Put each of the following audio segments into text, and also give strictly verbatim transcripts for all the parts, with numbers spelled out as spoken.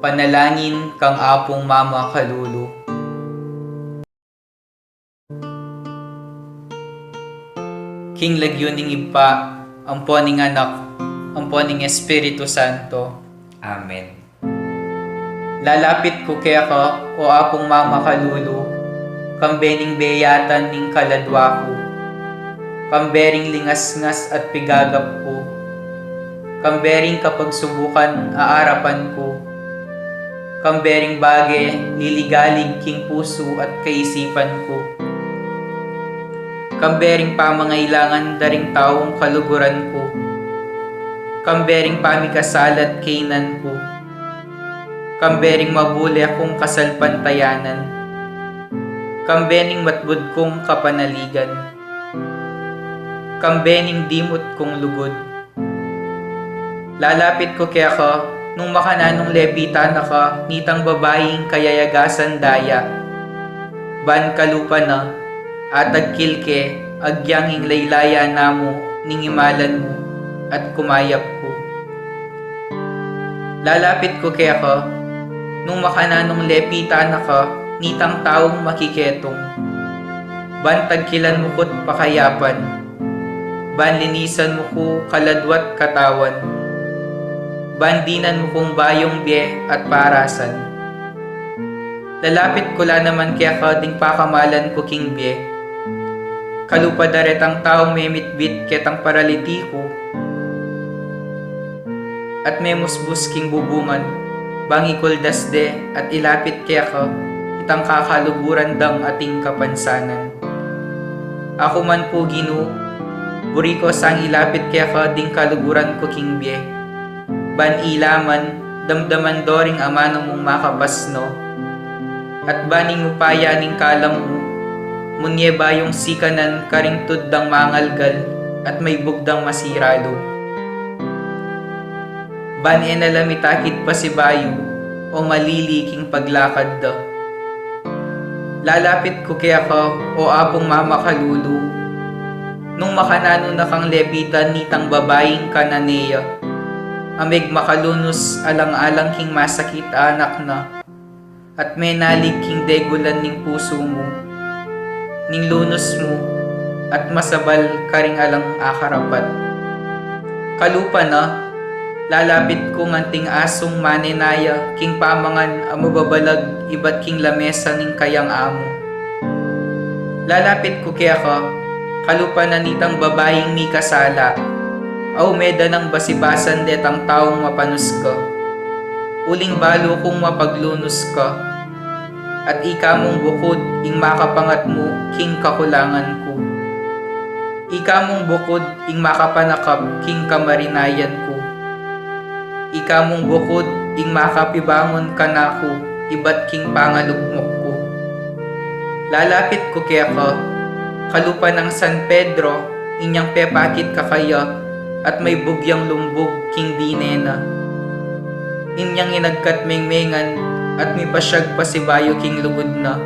Panalangin kang Apung Mamakalulu. King lagyu ning Ibpa, ampo ning Anak, ampo ning Espiritu Santo. Amen. Lalapit ku keka, o Apung Mamakalulu, kambe ning beyatan ning kaladwa ku, kambe ring lingasngas at pigagap ku, kambe ring kapagsubukan a arapan ku, kambe ring bage liligalig king pusu at kaisipan ku, kambe ring pamangailangan da ring taung kaluguran ku, kambe ring pamikasalat kaynan ku, kambe ring mabule kung kasalpantayanan, kambe ning matbud kung kapanaligan, kambe ning dimut kung lugud. Lalapit ku keka, nung makananung lepitan na ka nitang babaing kayayagasan daya. Ban kalupa na, atagkil ke, agyang ing laylaya na mu ning imalan mu, at kumayap ku. Lalapit ku keka, nung makananung lepitan na ka nitang taung makiketung. Ban tagkilan mu ku't pakayapan, ban linisan mu ku kaladwa't katawan, ban dinan mu kung bayung bie at parasan. Lalapit ku la naman keka ding pakamalan ku king bie. Kalupa da retang taung memitbit ketang paralitiku at memusbus king bubungan, bang ikuldas de at ilapit keka itang kakaluguran dang ating kapansanan. Aku man pu, Ginu, buri ku sang ilapit keka ding kaluguran ku king bie. Ban ila man, damdaman do ring amanu mung makapasno. At ban ing upaya ning kalam mu, munye bayung sikanan karing tud dang mangalgal at maibug dang masira lub. Ban e na la mitakit pasibayu o malili king paglakad da. Lalapit ku keka, o Apung Mamakalulu, nung makananu na kang lepitan nitang babaing Cananea, a megmakalunus alang-alang king masakit a anak na, at menalig king degulan ning pusu mu, ning lunus mu, at masabal karing alang akarapat. Kalupa na, lalapit kung anting asung manenaya king pamangan a mababalag ibat king lamesa ning kayang amu. Lalapit ku keka, kalupa na nitang babaing mikasala, a ume da nang basibasan detang taung mapanusga. Uling balu kung mapaglunus ka, at ika mung bukud ing makapangatmu king kakulangan ku. Ika mung bukud ing makapanakap king kamarinayan ku. Ika mung bukud ing makapibangun kanaku ibat king pangalugmok ku. Lalapit ku keka, kalupa nang San Pedro, inyang pepakit kakaya, at maibug yang lumbug king dine na. Inyang inagkat mengmengan at mipasyag pasibayu king lugud na,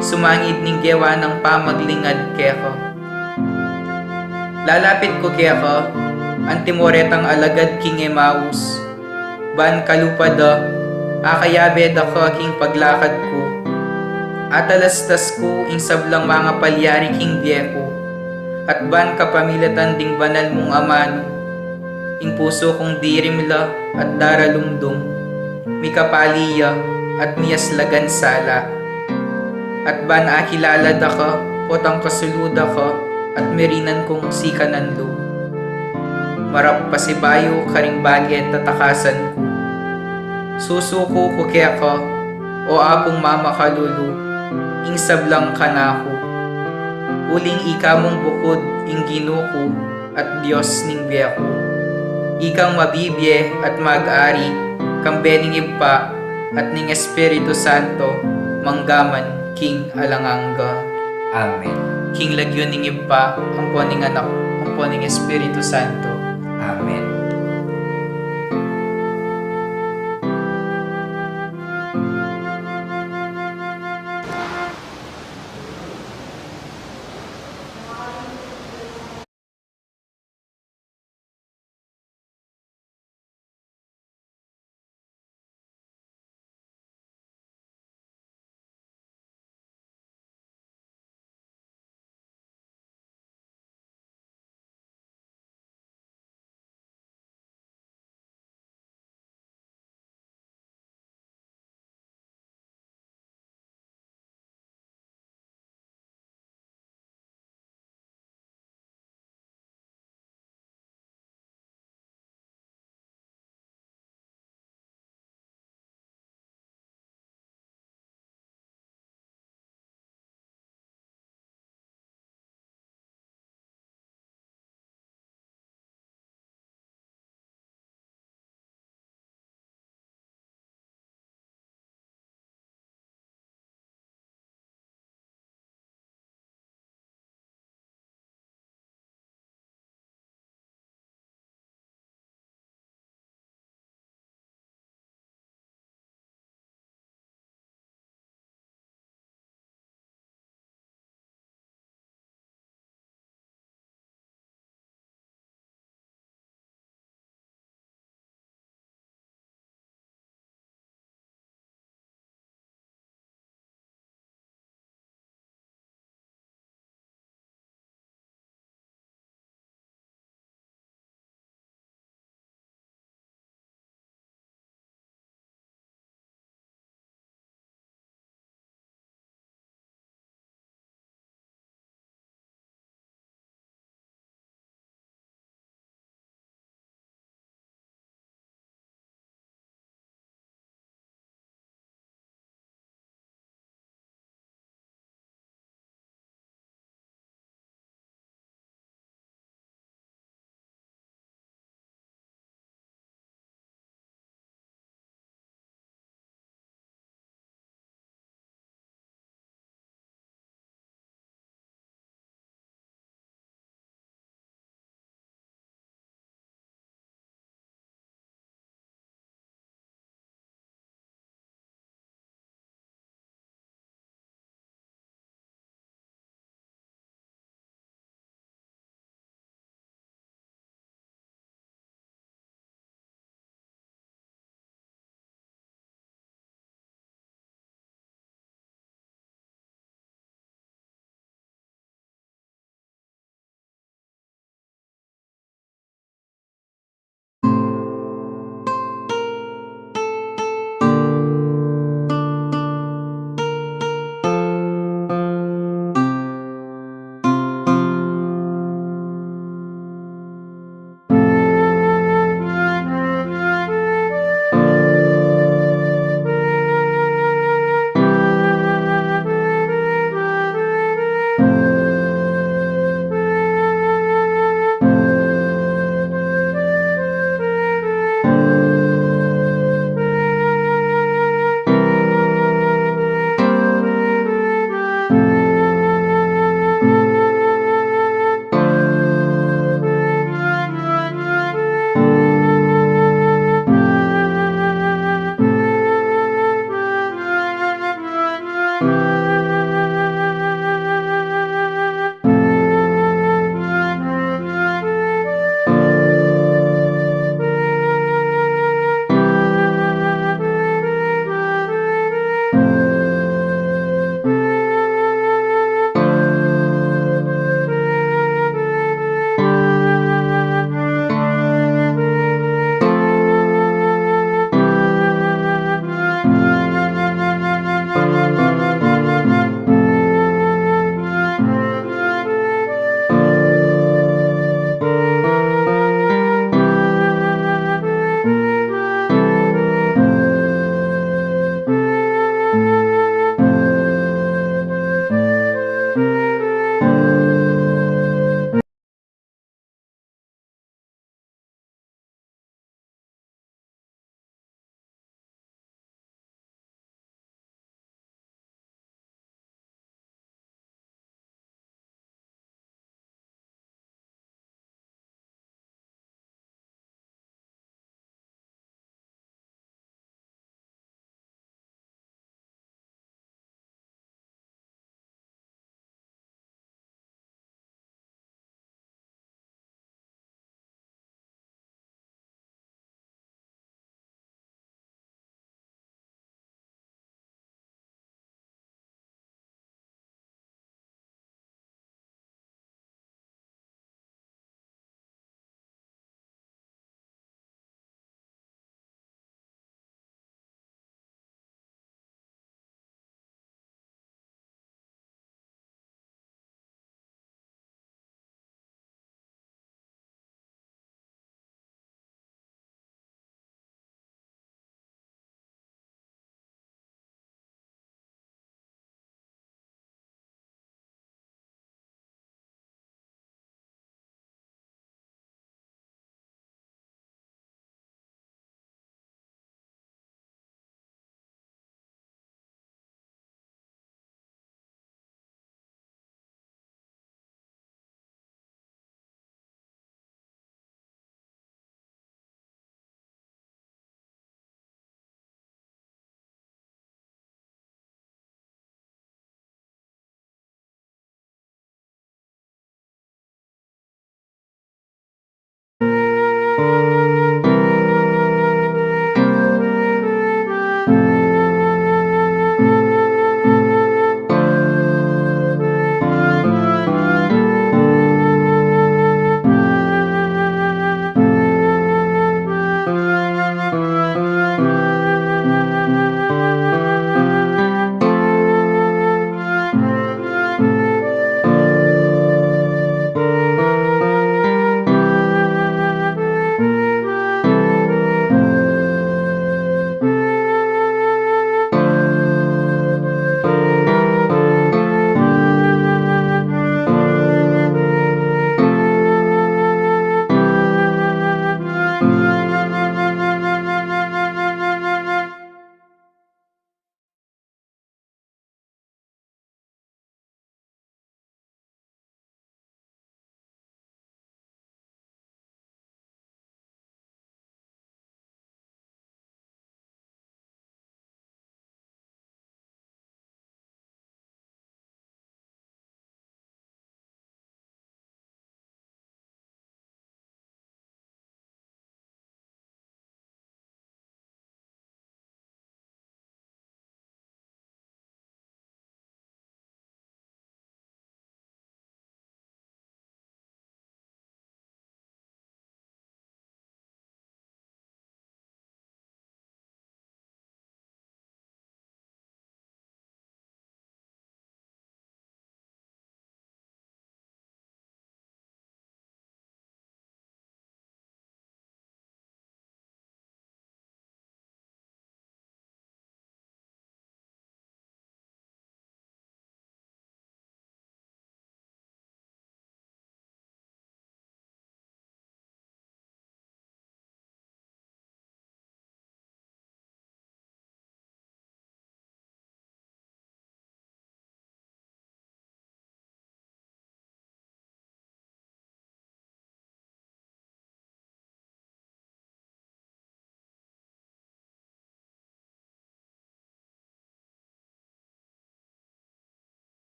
sumangid ning gewa nang pamaglingad keka. Lalapit ku keka, antimo retang alagad king Emaus, ban kalupa da, akayabe da ka king paglakad ku. Atalastas ku ing sablang mangapalyari king bie ku, at ban kapamilatan ding banal mung amanu, ing pusu kung dirimla at daralumdum, mikapali ya at miyaslagan sala. At ban akilala da ka, potang kasulu da ka, at mirinan kung sikanan lub. Marap pasibayu karing bage tatakasan ku. Susuku ku keka, o Apung Mamakalulu, ing sablang kanaku. Uling ika mung bukud ing Ginu ku, at Dios ning bie ku. Ikang mabibie at mag-ari, kambe ning Ibpa, at ning Espiritu Santo, manggaman king alang angga. Amen. King lagyu ning Ibpa, ampo ning Anak, ampo ning Espiritu Santo. Amen.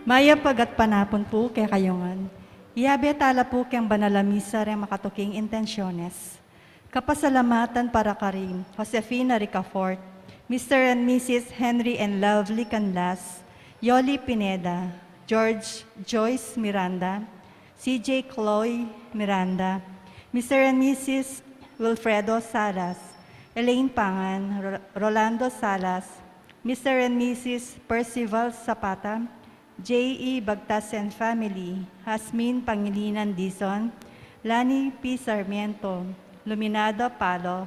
Mayap a gatpanapun pu kekayu ngan. Iyabe tala pu keng banal a misa reng makatuking intensyones. Kapasalamatan para kari Josefina Ricafort, Mister and Missus Henry and Lovely Canlas, Yoli Pineda, George Joyce Miranda, C J Chloe Miranda, Mister and Missus Wilfredo Salas, Elaine Pangan, Ro-, Rolando Salas, Mister and Missus Percival Zapata, J E Bagtas and family, Jasmine Pangilinan Dizon, Lani P Sarmiento, Luminada Palo,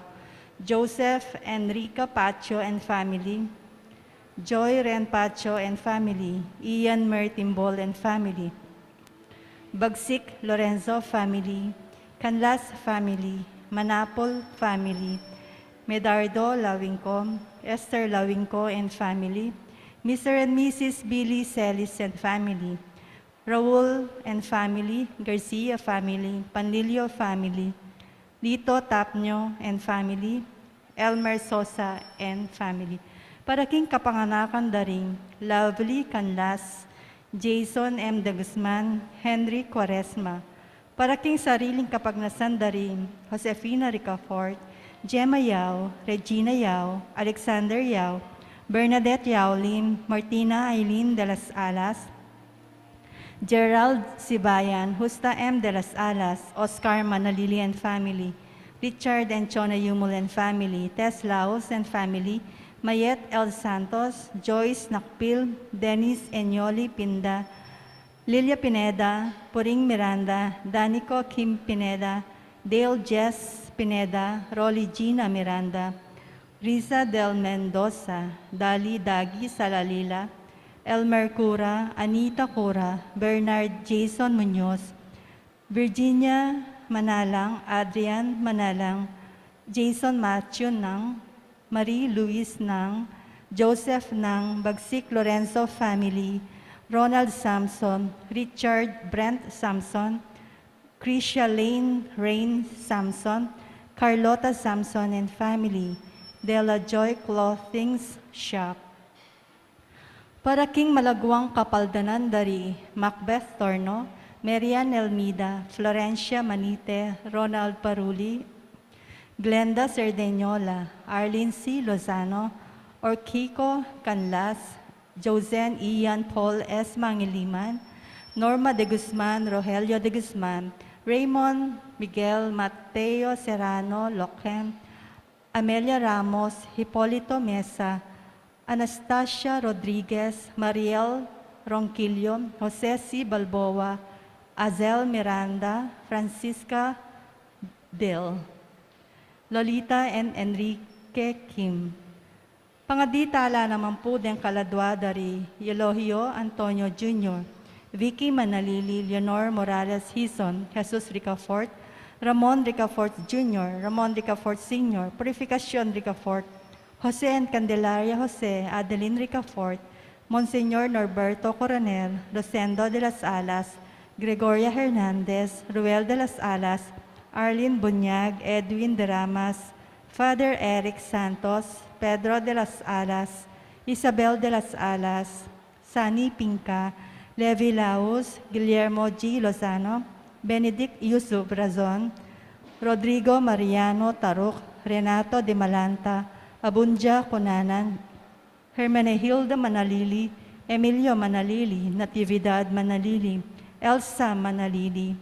Joseph Enrica Pacho and family, Joy Ren Pacho and family, Ian Mertimbol and family, Bagsik Lorenzo family, Canlas family, Manapol family, Medardo Lawingco, Esther Lawingco and family, Mister and Missus Billy Celis and family, Raul and family, Garcia family, Panlilio family, Lito Tapnio and family, Elmer Sosa and family. Para king kapanganakan da ring Lovely Canlas, Jason M. de Guzman, Henry Quaresma. Para king sariling kapagnasan da ring Josefina Ricafort, Gemma Yao, Regina Yao, Alexander Yao, Bernadette Yao Lim, Martina Aileen de las Alas, Gerald Sibayan, Justa M. de las Alas, Oscar Manalili and family, Richard and Chona Yumul and family, Tess Laos and family, Mayet L. Santos, Joyce Nakpil, Dennis Enyoli Pineda, Lilia Pineda, Puring Miranda, Danico Kim Pineda, Dale Jess Pineda, Rolly Gina Miranda, Risa Del Mendoza, Dali Dagi Salalila, Elmer Cura, Anita Cura, Bernard Jason Muñoz, Virginia Manalang, Adrian Manalang, Jason Matthew Nang, Marie Louise Nang, Joseph Nang, Bagsik Lorenzo family, Ronald Samson, Richard Brent Samson, Christia Lane Rain Samson, Carlota Samson and family, Dela Joy Clothing Shop. Para king malaguang kapaldanan da ri Macbeth Torno, Marian Elmida, Florencia Manite, Ronald Paruli, Glenda Cerdeñola, Arlene C. Lozano, Orquico Canlas, Josen Ian Paul S. Mangiliman, Norma de Guzman, Rogelio de Guzman, Raymond Miguel, Mateo Serrano Loquen, Amelia Ramos, Hipolito Mesa, Anastasia Rodriguez, Mariel Ronquillo, Jose C. Balboa, Azel Miranda, Francisca Del, Lolita and Enrique Kim. Pangadi tala naman pu deng kaladua da ri Eulogio Antonio Junior, Vicky Manalili, Leonor Morales Hizon, Jesus Ricafort, Ramon Ricafort Junior, Ramon Ricafort Senior, Purificacion Ricafort, Jose and Candelaria Jose, Adeline Ricafort, Monsignor Norberto Coronel, Rosendo de las Alas, Gregoria Hernandez, Ruel de las Alas, Arlene Buñag, Edwin de Ramas, Father Eric Santos, Pedro de las Alas, Isabel de las Alas, Sani Pinca, Levi Laus, Guillermo G. Lozano, Benedict Yusuf Razon, Rodrigo Mariano Taruk, Renato de Malanta, Abundia Cunanan, Hermenegilda Manalili, Emilio Manalili, Natividad Manalili, Elsa Manalili,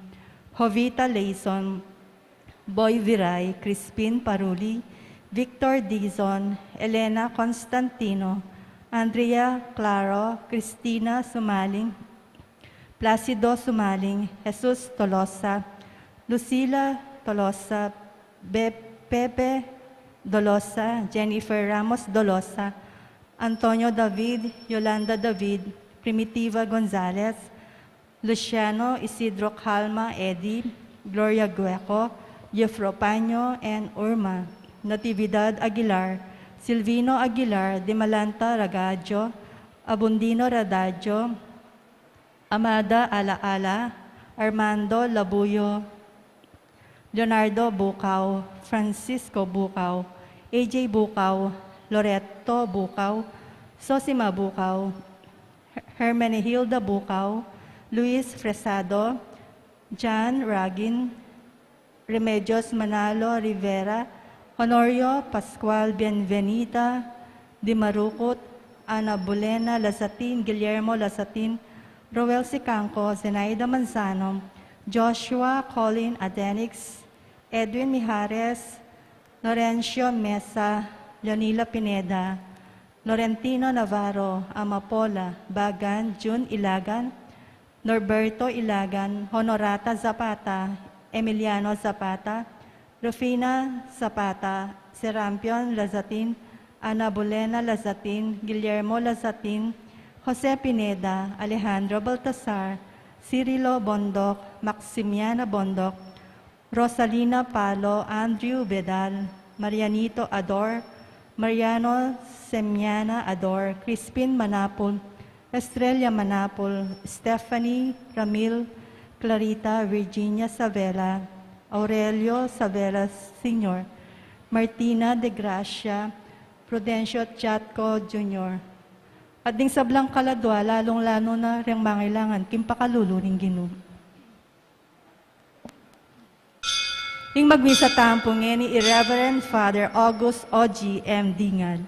Jovita Leison, Boy Viray, Crispin Paruli, Victor Dizon, Elena Constantino, Andrea Claro, Cristina Sumaling, Placido Sumaling, Jesus Tolosa, Lucila Tolosa, Be-, Pepe Dolosa, Jennifer Ramos Dolosa, Antonio David, Yolanda David, Primitiva Gonzalez, Luciano Isidro Calma Eddy, Gloria Gueco, Jeffro Paño and Urma, Natividad Aguilar, Silvino Aguilar, Dimalanta Ragadio, Abundino Radadio, Amada Alaala, Armando Labuyo, Leonardo Bucao, Francisco Bucao, A J Bucao, Loreto Bucao, Sosima Bucao, Hermenegilda Bucao, Luis Fresado, John Ragin, Remedios Manalo Rivera, Honorio Pascual Bienvenida, Di Marucut, Ana Bulena Lazatin, Guillermo Lazatin, Roel Sicangco, Zenaida Manzano, Joshua Colin Adenix, Edwin Mijares, Norencio Mesa, Leonila Pineda, Norentino Navarro, Amapola, Bagan, Jun Ilagan, Norberto Ilagan, Honorata Zapata, Emiliano Zapata, Rufina Zapata, Serampion Lazatin, Ana Bulena Lazatin, Guillermo Lazatin, Jose Pineda, Alejandro Baltasar, Cirilo Bondoc, Maximiana Bondoc, Rosalina Palo, Andrew Bedal, Marianito Ador, Mariano Semiana Ador, Crispin Manapul, Estrella Manapul, Stephanie Ramil, Clarita Virginia Savela, Aurelio Savera Senior, Martina de Gracia, Prudencio Chatco Junior, at ding sablang kaladua, lalung-lalu na reng mangailangan king pakalulu ning Ginu. Ing magmisa tampu ngeni i Reverend Father August O G M Dingal.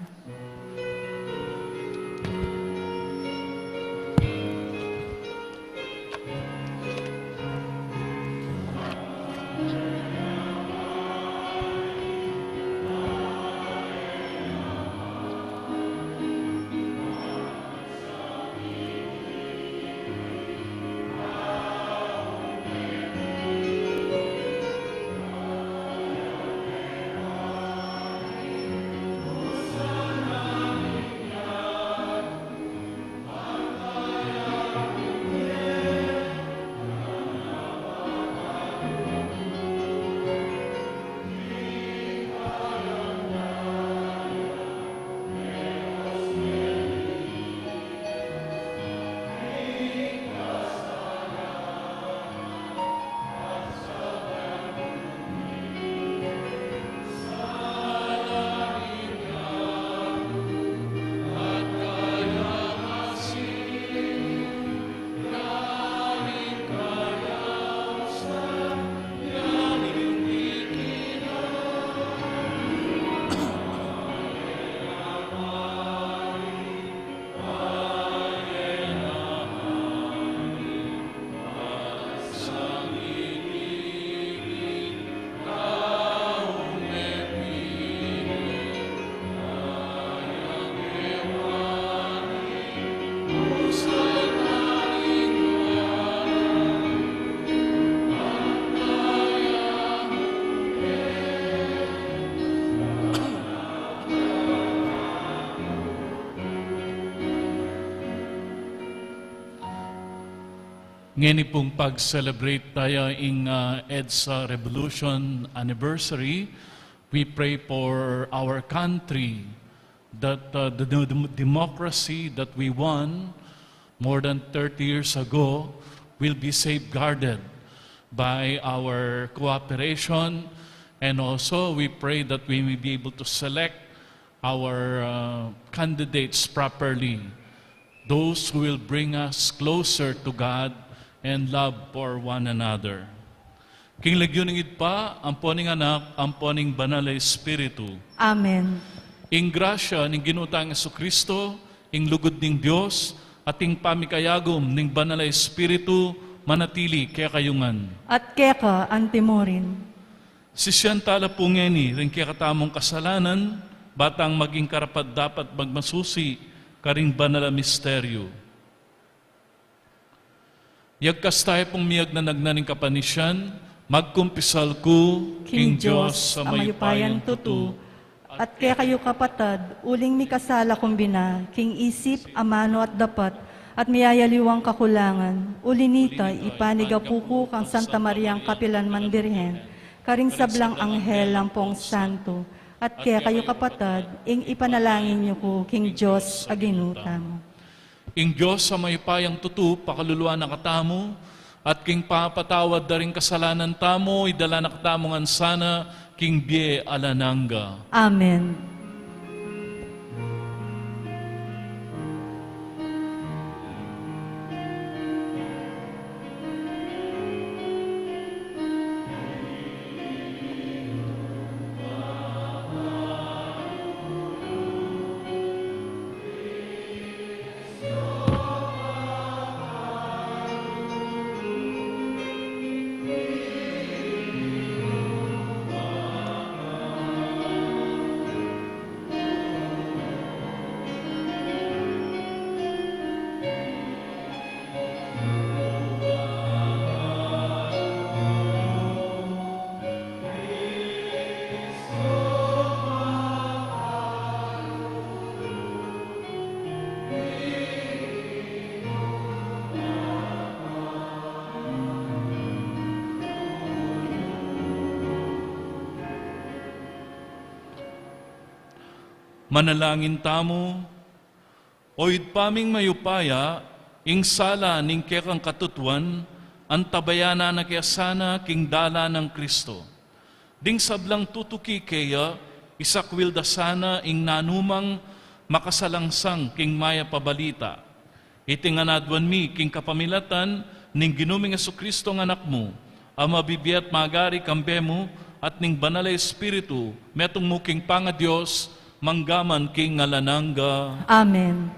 Ngeni pung pag-celebrate tamu ing, ah, EDSA Revolution Anniversary, we pray for our country, that, uh, the dem-, democracy that we won more than thirty years ago will be safeguarded by our cooperation, and also we pray that we may be able to select our, uh, candidates properly, those who will bring us closer to God and love for one another. King lagyu ning Ibpa, ampo ning Anak, ampo ning Banal a Espiritu. Amen. Ing grasya ning Ginu tang Jesucristo, ing lugud ning Dios, at ing pamikayagum ning Banal a Espiritu, manatili kekayu ngan. At keka antimurin. Sisian tala pu ngeni ring kekatamung kasalanan, ba tang maging karapat-dapat magmasusi karing banal a misteryu. Yagkas tayu pung miyagnanagnan ning kapanisian, magkumpisal ku king Dios a mayupayang tutu, at kekayu kapatad, uling mikasala kung bina, king isip, amanu at dapat, at miyayaliwang kakulangan, uli nita, ipanigapu ku kang Santa Mariang kapilan man Birhen, karing sablang anghel ampong santo, at kekayu kapatad, ing ipanalangin yu ku king Dios a Ginu tamu. Ing Dios a mayupayang tutu, pakaluluan na katamu, at king pamapatawad da ring kasalanan tamu, idala na katamu ngan sana king bie alang angga. Amen. Manalangin tamu. O Ibpa ming mayupaya, ing sala ning kekang katutuan, Antabayanan na kaya sana king dalan nang Kristo. Ding sablang tutuki keya, isakwil da sana ing nanumang makasalangsang king mayap a balita. Iti ngan aduan mi king kapamilatan ning Ginu ming Jesucristo nga Anak mu, a mabibie at magari kambe mu at ning Banal a Espiritu, metung mu king pangaDios, manggaman king alang angga. Amen.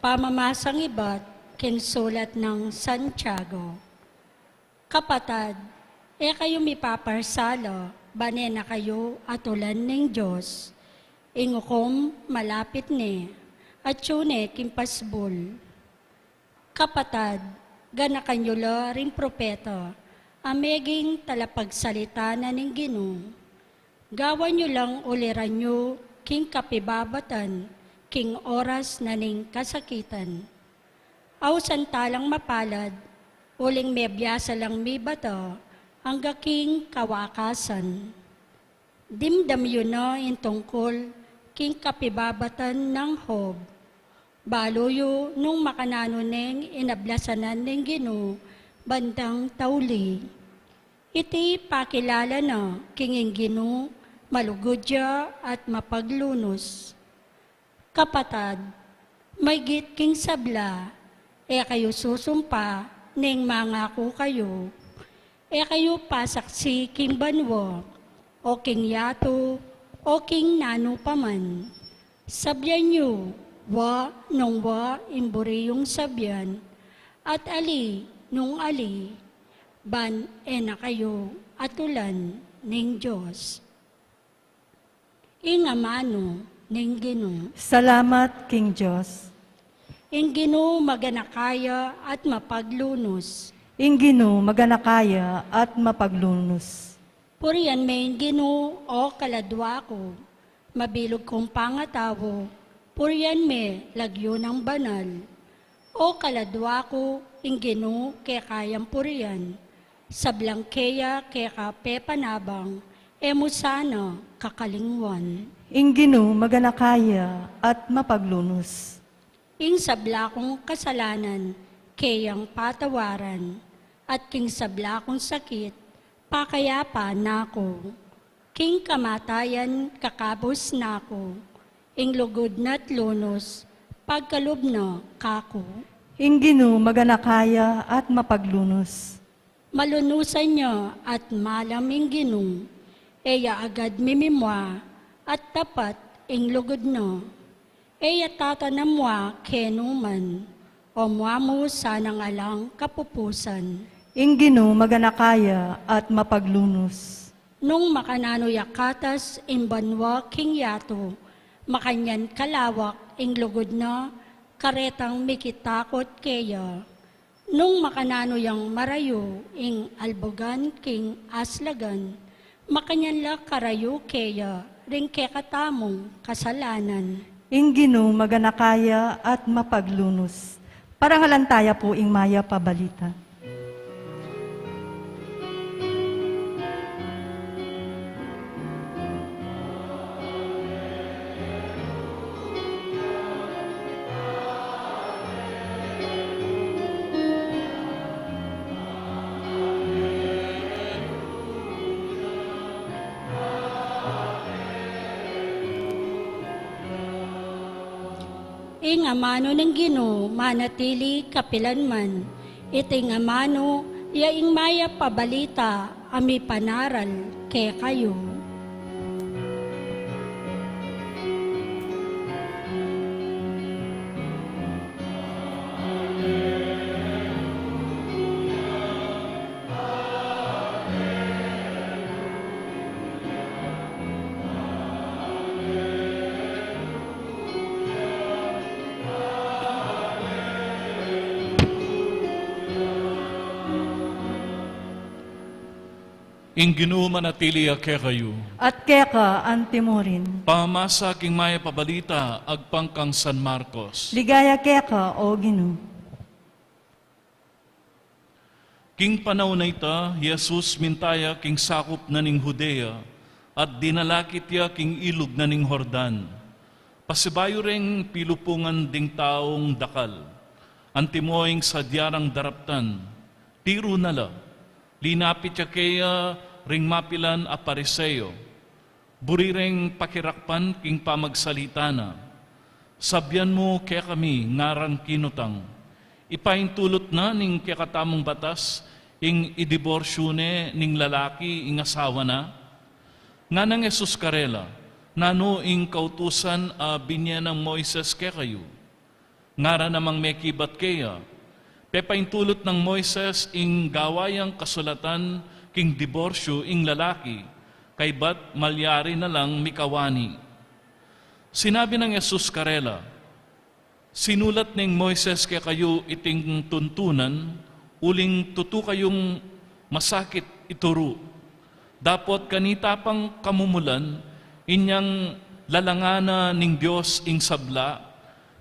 Pamamasang ibat king sulat nang Santiago. Kapatad, e kayu mipaparsala, ban e na kayu atulan ning Dios. Ing ukum malapit ne, atyu ne king pasbul. Kapatad, ganakan yu la ring propeta, a meging talapagsalita na ning Ginu. Gawan yu lang uliran yu king kapibabatan, king oras na ning kasakitan. Ausan talang mapalad, uling mebiasa lang mibata, angga king kawakasan. Dimdam yu na ing tungkul king kapibabatan nang Job. Balu yu nung makananu neng inablasanan ning Ginu bandang tauli. Iti pakilala na king ing Ginu malugud ya at mapaglunus. Kapatad, maygit king sabla, e kayu susumpa ning mangaku kayu, e kayu pasaksi king banua, o king yatu, o king nanu pa man. Sabyan yu wa nung wa ing buri yung sabyan, at ali nung ali, ban e na kayu atulan ning Dios. Ing amanu ning Ginu. Salamat king Dios. Ing Ginu maganaka ya at mapaglunus. Ing Ginu maganaka ya at mapaglunus. Purian me ing Ginu, o kaladua ku, mabilug kung pangatau, purian me lagyu nang banal. O kaladua ku, ing Ginu keka yang purian, sablang keya keka pepanabang, e mu sana kakalingwan. Ing Ginu maganaka ya at mapaglunus. Ing sabla kung kasalanan keyang patawaran, at king sabla kung sakit pakayapan na ku. King kamatayan kakabus na ku, ing lugud na't lunus pagkalub na kaku. Ing Ginu maganaka ya at mapaglunus. Malunusan ya at malam ing Ginu, e ya agad mimimua at tapat ing lugud na. E ya tatanam mua kenu man, o mua mu sanang alang kapupusan. Ing Ginu maganaka ya at mapaglunus. Nung makananu ya katas ing banua king yatu, makanyan kalawak ing lugud na karetang mikitakut keya. Nung makananu yang marayu ing albugan king aslagan, makanyan la karayu keya ring kekatamung kasalanan. Ing Ginu maganaka ya at mapaglunus. Parangalan taya pu ing mayap a balita. Ing amanu ning Ginu manatili kapilanman. Iting amanu ya ing mayap a balita a mipanaral kekayu. Ing Ginu manatili ya kekayu. At keka antimurin. Pamasa king mayap a balita agpang kang San Marcos. Ligaya keka, o Ginu. King panaun a ita, i Jesus minta ya king sakup na ning Judea, at dinalakit ya king ilug na ning Jordan. Pasibayu reng pilupungan ding taung dakal. Antimo ing sadya rang daraptan, tiru na la, linapit ya keya ring mapilan a Pariseo, buri reng pakirakpan king pamagsalita na. Sabian mu kekami, ngarang kinutang, ipaintulut na ning kekatamung batas ing idiborsyu ne ning lalaki ing asawa na? Nganang Jesus karela, nanu ing kautusan a binie nang Moises kekayu? Ngara namang mekibat keya, pepaintulut nang Moises ing gawa yang kasulatan king diborsyu ing lalaki, kaybat malyari na lang mikawani. Sinabi nang Jesus karela, sinulat neng Moises kekayu iting tuntunan, uling tutu kayung masakit ituru. Dapot kanita pang kamumulan, inyang lalangan na ning Dios ing sabla,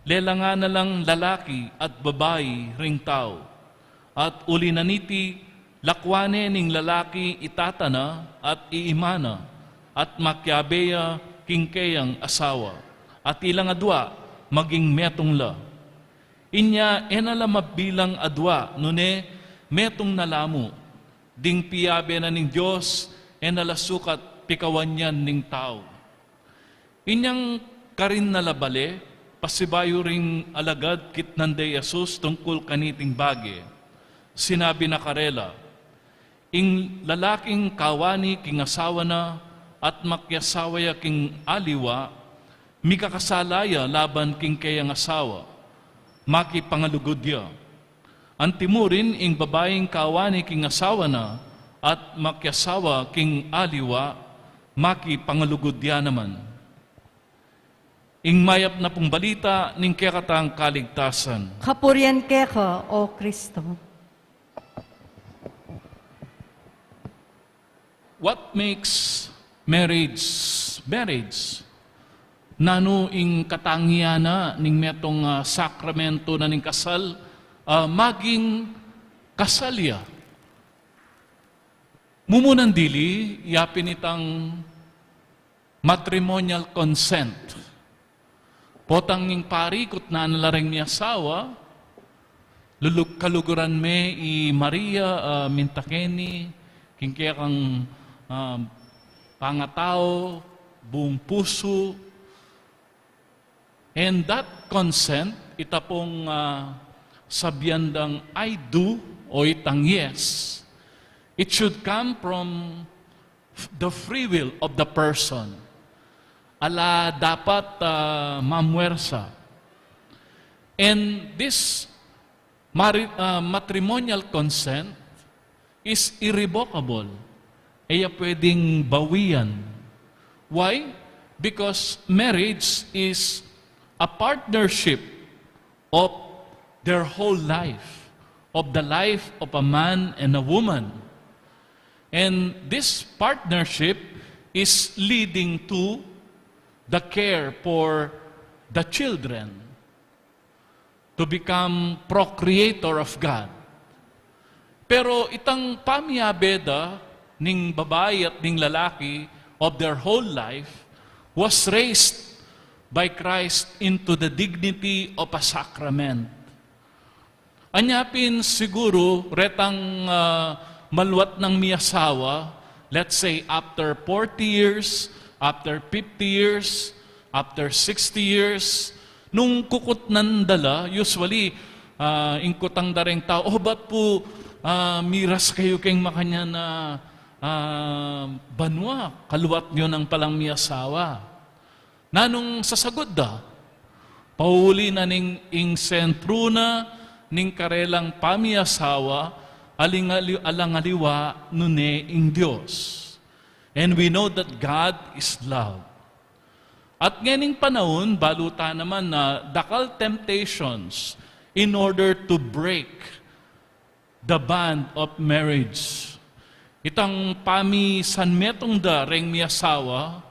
lelangan na lang lalaki at babai ring tau. At uli na niti, lakwan ne ning lalaki i tata na at i ima na, at makiabe ya king keyang asawa, at ilang adua maging metung la. Inya e na la mabilang adua, nune metung na la mu. Ding piabe na ning Dios e na la sukat pikawan yan ning tau. Inyang karin na la bale, pasibayu ring alagad kitnan de i Jesus tungkul kaniting bage. Sinabi na karela, ing lalaking kawani king asawa na at makiasawa ya king aliwa, mikakasala ya laban king keyang asawa, makipangalugud ya. Antimurin ing babaing kawani king asawa na at makiasawa king aliwa, makipangalugud ya naman. Ing mayap na pung balita ning kekatang kaligtasan. Kapurian keka, O Kristo. What makes marriage marriage? Nanu ing katangian na ning metung, ah, sakramento na ning kasal, ah, maging kasal ya? Mumunan dili, yapin itang matrimonial consent. Potang ing pari kutnan na la reng miasawa, lulug-, kaluguran me i Maria, ah, minta keni, king kekang, ah, pangatau, buung pusu. And that consent, ita pung, ah, sabian dang "I do" o itang yes, it should come from the free will of the person. Ala dapat, ah, mamuersa. And this mari-, ah, matrimonial consent is irrevocable. E ya pwedeng bawian. Why? Because marriage is a partnership of their whole life, of the life of a man and a woman. And this partnership is leading to the care for the children, to become procreator of God. Pero itang pamiabe da ning babai at ning lalaki of their whole life was raised by Christ into the dignity of a sacrament. Anya pin siguru retang, ah, maluat nang miasawa, let's say after forty years, after fifty years, after sixty years, nung kukutnan da la, usually, ah, ing kutang da reng tau, "O, bat pu, ah, miras kayu keng makanyan a, ah, banua, kaluat yu nang palang miasawa?" Nanung sasagud da? Pauli na ning ing sentru na ning karelang pamiasawa, aling ali-, alang aliwa nune ing Dios. And we know that God is love. At ngening panaun, balu ta naman na dakal temptations in order to break the bond of marriage. Itang pamisanmetung da reng miasawa,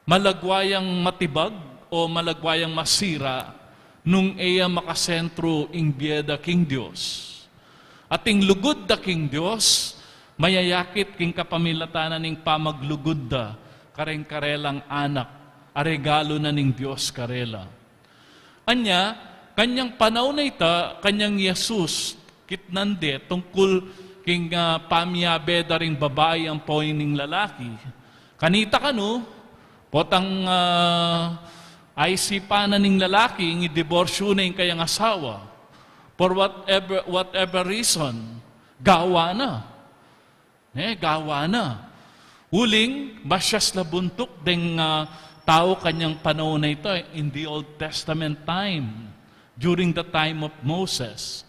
malagwa yang matibag o malagwa yang masira nung e ya makasentru ing bie da king Dios. At ing lugud da king Dios, mayayakit king kapamilatan na ning pamaglugud da kareng karelang anak, a regalu na ning Dios karela. Anya, Kanyang panaun a ita, kanyang Jesus, kitnan de tungkul king, ah, pamiabe da ring babai ampo ning lalaki. Kanita kanu, potang, ah, aisipan na ning lalaki, ing idiborsyu na ing kayang asawa. For whatever, whatever reason, gawa na. Eh, gawa na. Uling, masyas la buntuk deng, ah, tau kanyang panaun a ita, in the Old Testament time, during the time of Moses.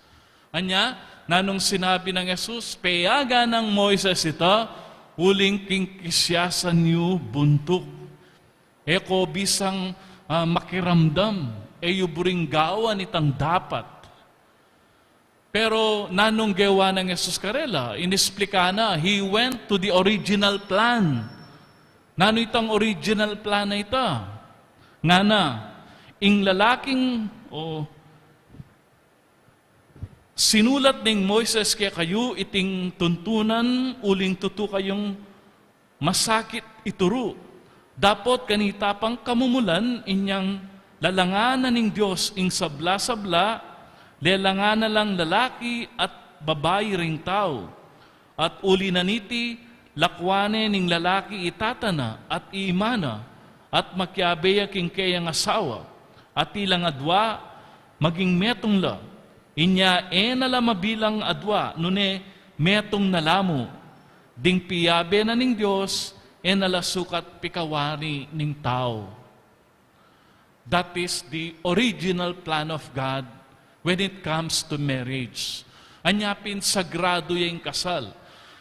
Anya, nanung sinabi nang Jesus, "Peyagan nang Moises ita, uling king kisiasan yu buntuk." E ko bisang, ah, makiramdam, e yu buring gawan itang dapat. Pero nanung gewa nang Jesus karela, inisplika na, he went to the original plan. Nanu itang original plan a ita? Ngana, ing lalaking, o, sinulat ning Moises kekayu iting tuntunan uling tutu kayung masakit ituru. Dapot kanita pang kamumulan inyang lalangan na ning Dios ing sabla-sabla, lelangan na lang lalaki at babai ring tau. At uli na niti, lakwan ne ning lalaki i tata na at i ima na, at makiabe ya king keyang asawa, at ilang adua maging metung la. Inya e na la mabilang adua, nune metung na la mu. Ding piabe na ning Dios, e na la sukat pikawari ning tau. That is the original plan of God when it comes to marriage. Anya pin sagrado ya ing kasal.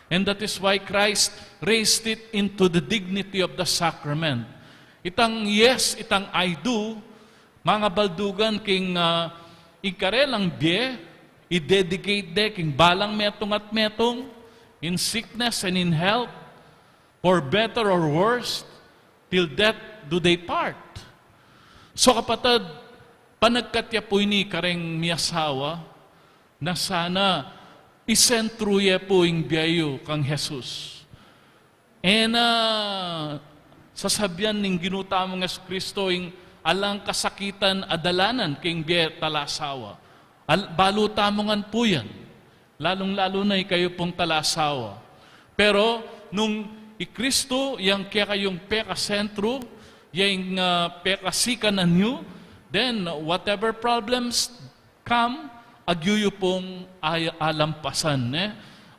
And that is why Christ raised it into the dignity of the sacrament. Itang yes, itang "I do", mangabaldugan king, ah, ing karelang bie, i-dedicate de king balang metung at metung, in sickness and in health, for better or worse, till death do they part. So, kapatad, panagkat ya pu ini kareng miasawa, na sana isentru ye pu ing bie yu kang Jesus. E na sasabian ning Ginu tamung Jesucristo ing alang kasakitan a dalanan king bie talasawa. Al-, balu tamu ngan pu yan. Lalung-lalu na ikayu pung talasawa. Pero nung i Kristu yang kekayung pekasentru, yang, ah, pekasikanan yu, then whatever problems come, agyu yu pung ay-, alampasan, ne?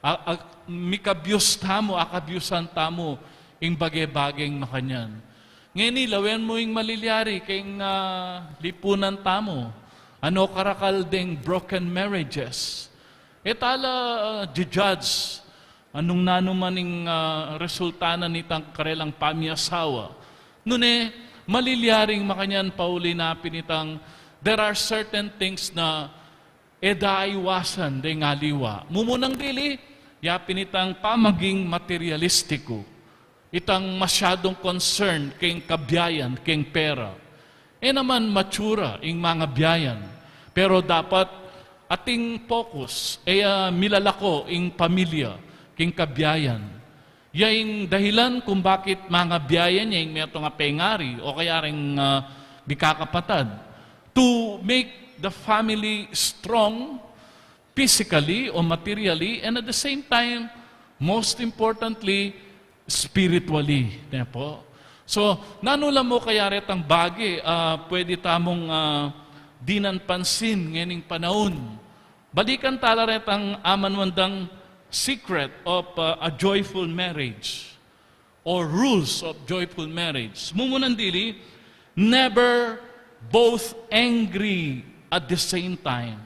A-, a-, mikabyus tamu, akabyusan tamu ing bage-bageng makanyan. Ngeni, lawen mu ing malilyari keng, ah, lipunan tamu. Ano karakal deng broken marriages? E tala, ah, judge anung nanu man ing, ah, resulta na nitang karelang pamiasawa. Nune, malilyaring makanyan pauli na pin itang, there are certain things na e da aiwasan deng aliwa. Mumunang dili, ya pin itang pamaging materialistiku. Itang masyadung concern keng kabiayan, keng pera. E naman matsura ing mangabiayan, pero dapat ating focus, e ya milalako ing pamilya keng kabiayan. Ya ing dahilan kung bakit mangabiayan ya ing metung a pengari o kaya ring, ah, di kakapatad. To make the family strong, physically o materially, and at the same time, most importantly, spiritually. Ne po? So, nanu la mu kaya retang bage, ah, pwede tamung, ah, dinan pansin ngening panaun? Balikan tala retang amanuan dang secret of, ah, a joyful marriage or rules of joyful marriage. Mumunan dili, never both angry at the same time.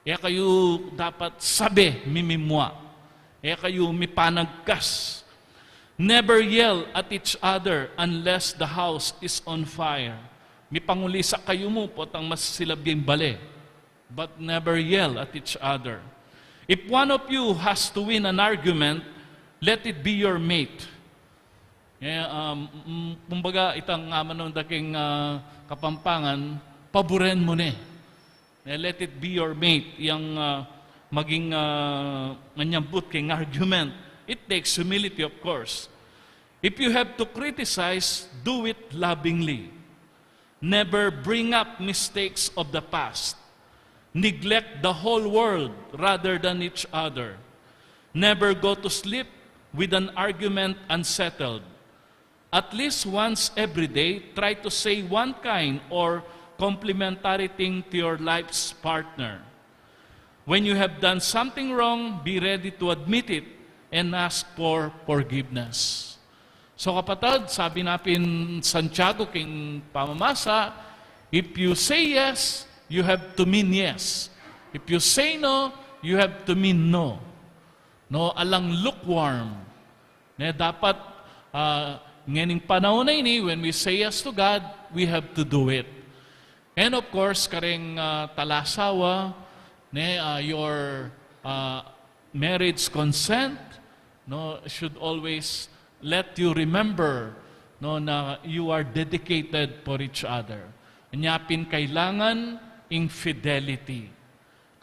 E kayu dapat sabe mimimua. E kayu mipanagkas. Never yell at each other unless the house is on fire. Mipangulisa kayu mu potang masilab ya ing bale. But never yell at each other. If one of you has to win an argument, let it be your mate. Eh, um, mm, kumbaga, itang, ah, manung daking, ah, Kapampangan, paburen mu ne. Eh, let it be your mate, yang, ah, maging, ah, manyambut keng argument. It takes humility, of course. If you have to criticize, do it lovingly. Never bring up mistakes of the past. Neglect the whole world rather than each other. Never go to sleep with an argument unsettled. At least once every day, try to say one kind or complimentary thing to your life's partner. When you have done something wrong, be ready to admit it and ask for forgiveness. So, kapatad, sabi na pin Santiago king pamamasa, "If you say yes, you have to mean yes. If you say no, you have to mean no." No, alang lukewarm. Ne, dapat, ah, ngening panaun a ini, when we say yes to God, we have to do it. And of course, kareng, ah, talasawa, ne, ah, your, ah, marriage consent, no, should always let you remember, no, na you are dedicated for each other. Anya pin kailangan ing fidelity.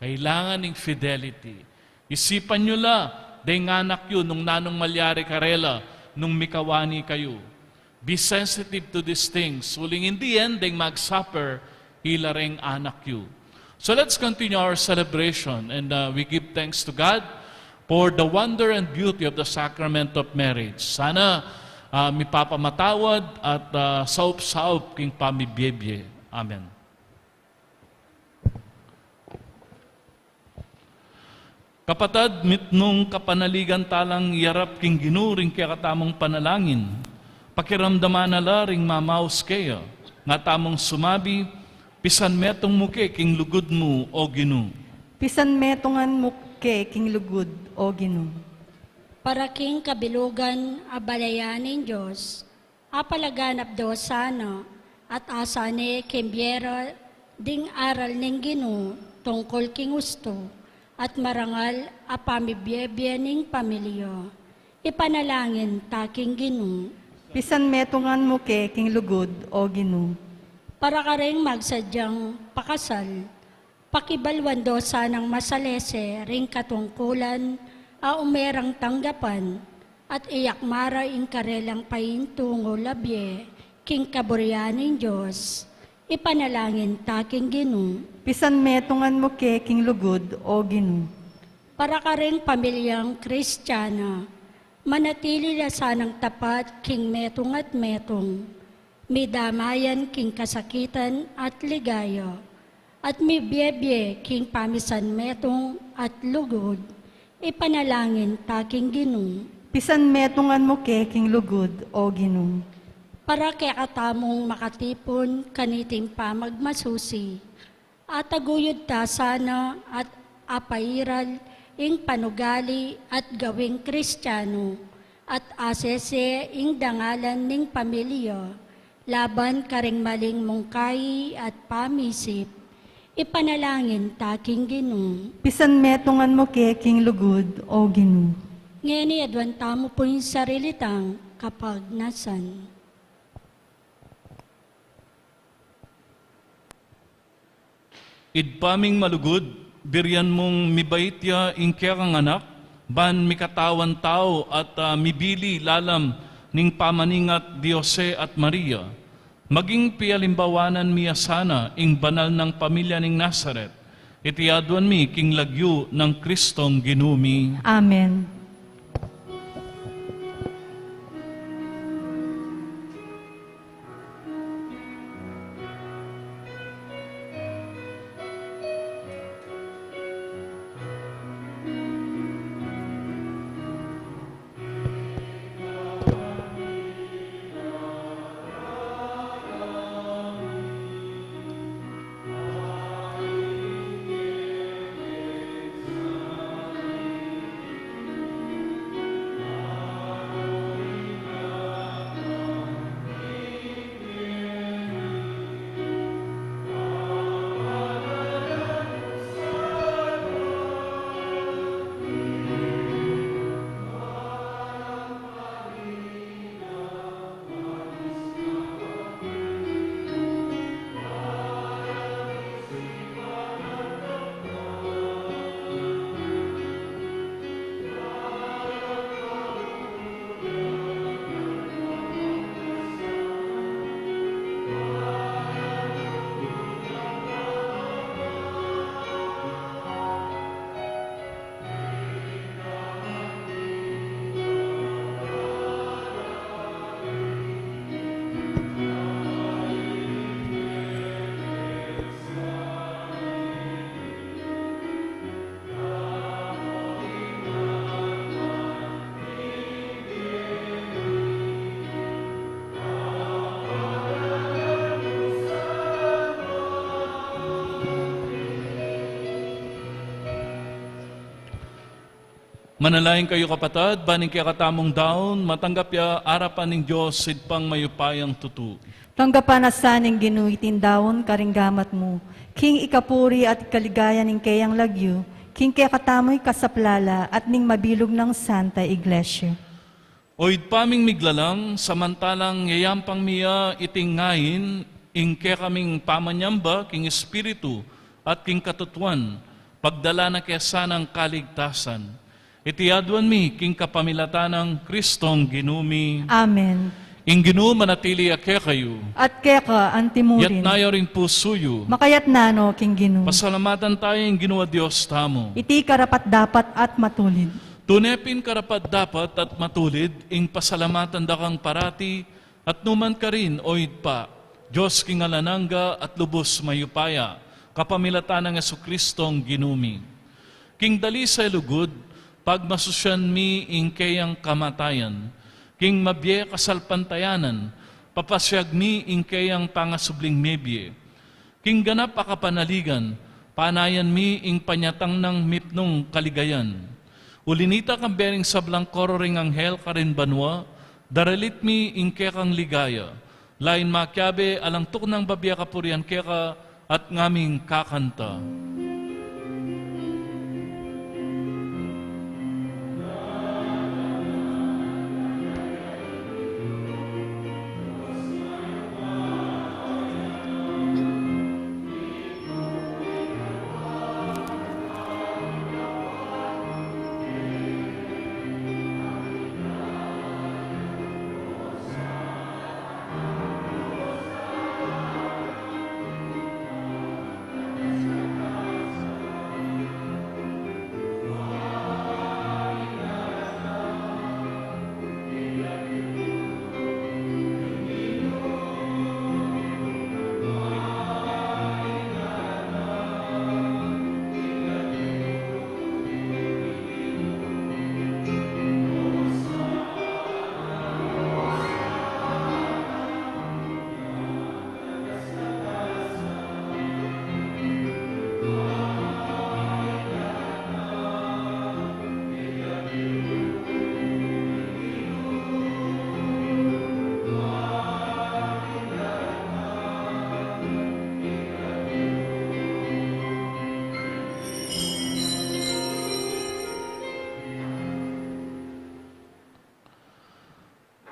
Kailangan ing fidelity. Isipan yu la, deng anak yu, nung nanung malyari karela, nung mikawani kayu. Be sensitive to these things. Uling in the end, deng mag-suffer, ila reng anak yu. So let's continue our celebration, and, uh, we give thanks to God for the wonder and beauty of the sacrament of marriage. Sana, uh, mipapamatawad at, uh, saup-saup king pamibie-bie. Amen. Kapatad, mitmung kapanaligan ta lang iyarap king Ginu ring kekatamung panalangin, pakiramdaman na la ring mamaus keya, nga tamung sumabi, "Pisanmetung mu ke king lugud mu, O Ginu." Pisanmetungan mu ke king lugud, O Ginu. Para king kabilugan a balayan ning Dios, apalaganap do sana at asane king bie ra ding aral ning Ginu tungkul king ustu at marangal a pamibie-bie ning pamilya. Ipanalangin ta king Ginu. Pisanmetungan mu ke king lugud, O Ginu. Para kareng magsadyang pakasal, pakibaluan do sanang masalese ring katungkulan a umerang tanggapan, at iyakmara ing karelang paintungul a bie king kaburian ning Dios. Ipanalangin ta king Ginu. Pisanmetungan mu ke king lugud, O Ginu. Para kareng pamilyang Kristiana, manatili la sanang tapat king metung at metung, midamayan king kasakitan at ligaya, at mibie-bie king pamisanmetung at lugud, ipanalangin ta king Ginu. Pisanmetungan mu ke king lugud, O Ginu. Para kekatamung makatipun kaniting pamagmasusi, ataguyud ta sana at apairal ing panugali at gawing Kristiano, at asese ing dangalan ning pamilya, laban karing maling mungkahi at pamisip, ipanalangin ta king Ginu. Pisanmetungan mu ke king lugud, O Ginu. Ngeni aduan tamu pu ing sarili tang kapagnasan. Ibpa ming malugud, birian mung mibait ya ing kekang anak, ban mikatawan tau at, ah, mibili lalam ning pamaningat di Jose at Maria. Maging pialimbawanan mi ya sana ing banal nang pamilya ning Nazaret. Iti aduan mi king lagyu nang Kristong Ginu mi. Amen. Manalangin kayu, kapatad, ban ing kekatamung daun matanggap ya arapan ning Dios, Ibpang mayupayang tutu. Tanggapan na sa ning Ginu iting daun karing gamat mu, king ikapuri at ikaligaya ning keyang lagyu, king kekatamu ikasaplala at ning mabilug nang Santa Iglesia. O Ibpa ming miglalang, samantalang yayampang mi ya iting ngain, ing kekaming pamanyamba king Espiritu at king katutuan, pagdala na ke sanang kaligtasan. Iti aduan mi king kapamilatan nang Kristong Ginu mi. Amen. Ing Ginu manatili ya kekayu. At keka antimurin. Yatna yu ring pusu yu. Makayatna no king Ginu. Pasalamatan tamu ing Ginu a Dios tamu. Iti karapat-dapat at matulid. Tune pin karapat-dapat at matulid ing pasalamatan da kang parati at nukarin man, O Ibpa, Dios king alang angga at lubus mayupaya, kapamilatan nang Jesukristong Ginu mi. King dalisay lugud, pagmasusyan mi ing keyang kamatayan, king mabie kasalpantayanan, papasiag mi ing keyang pangasubling mebie. King ganap a kapanaligan, panayan mi ing panyatang nang mipnung kaligayan. Uli nita, kambe ring sablang koro ring anghel karin banua, daralit mi ing kekang ligaya. Lain makiabe alang tuknang babie kapurian keka at ngaming kakanta.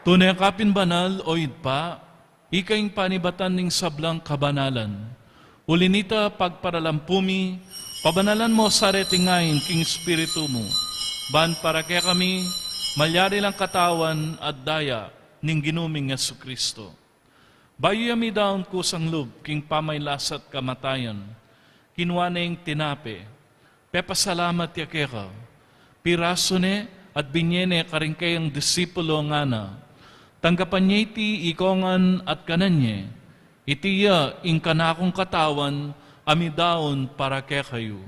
Tune ka pin banal, O Ibpa, ika ing panibatan ning sablang kabanalan. Uli nita, pagparalampu mi, pabanalan mo sa reting ngain king Espiritu mu, ban para kekami, malyari lang katawan at daya ning Ginu ming Jesucristo. Bayu ya midaun kusang lub king pamagkasakit at kamatayan, kinua ne ing tinape, pepasalamat ya keka, pirasu ne at binye ne karing kayang disipulu, ngana: Tanggapan ye iti ikongan at kanan ye, iti ya ing kanakung katawan a midaun para kekayu.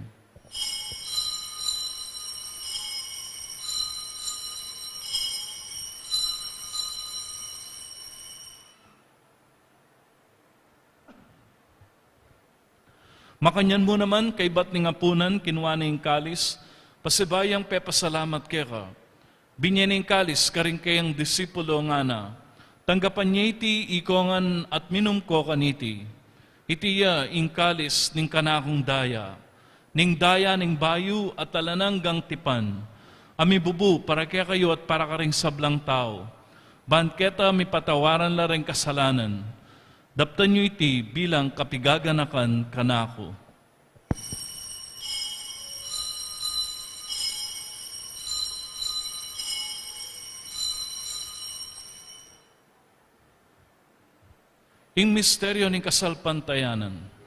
Makanyan mu naman, kaybat ning apunan, kinua ne ing kalis, pasibayu yang pepasalamat keka, binye ne ing kalis karing kayang disipulu, ngana: Tanggapan ye iti ikongan at minum ko kaniti. Iti ya ing kalis ning kanakung daya, ning daya ning bayu at alang anggang tipan, a mibubu para kekayu at para karing sablang tau, ban keta mipatawaran la ring kasalanan. Daptan yu iti bilang kapaganakan kanaku. Ing misteryu ning kasalpantayanan.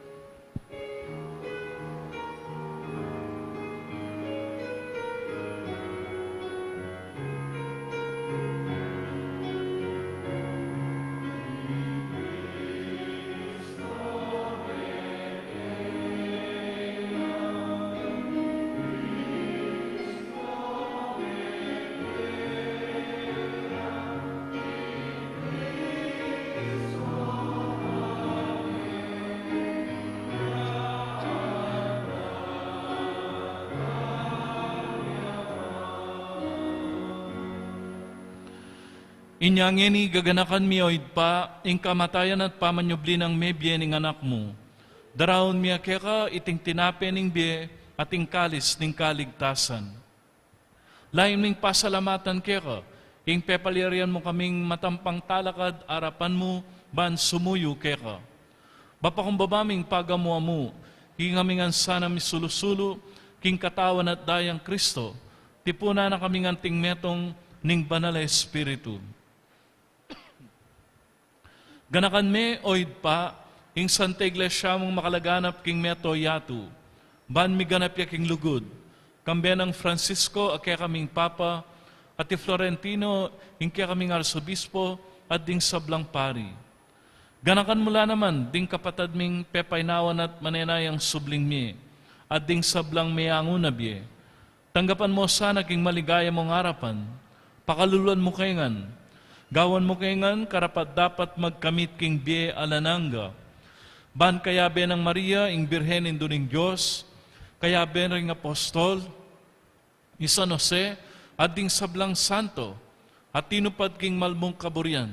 Inya ngeni gaganakan mi, O Ibpa, ing kamatayan at pamanyubli nang mebie ning Anak mu. Daraun mi keka iting tinape ning bie at ing kalis ning kaligtasan. Lalam ming pasalamatan keka, ing pepalyarian mu kaming matampang talakad arapan mu ban sumuyu keka. Bapakumbaba ming pagamu-amu, ing aming ansa na misulu-sulu king katawan at dayang Kristo, tipunan na kaming anting metung ning Banal a Espiritu. Ganakan me, O Ibpa, ing Santa Iglesia mung makalaganap king mabilug a yatu, ban miganap ya king lugud, kambe nang Francisco a kekaming Papa, at i Florentino ing kekaming Arsobispo, at ding sablang pari. Ganakan mu la naman ding kapatad ming pepaynawan at manenayang subling mie, at ding sablang meangu na bie. Tanggapan mu sana king maligaya mung arapan, pakaluluan mu kami ngan, gawan mu kami ngan karapat-dapat magkamit king bie alang angga. Ban kayabe nang Maria, ing Birhen Indu ning Dios, kayabe ring apostol, i San Jose, at ding sablang santo, a tinupad king malmung kaburian.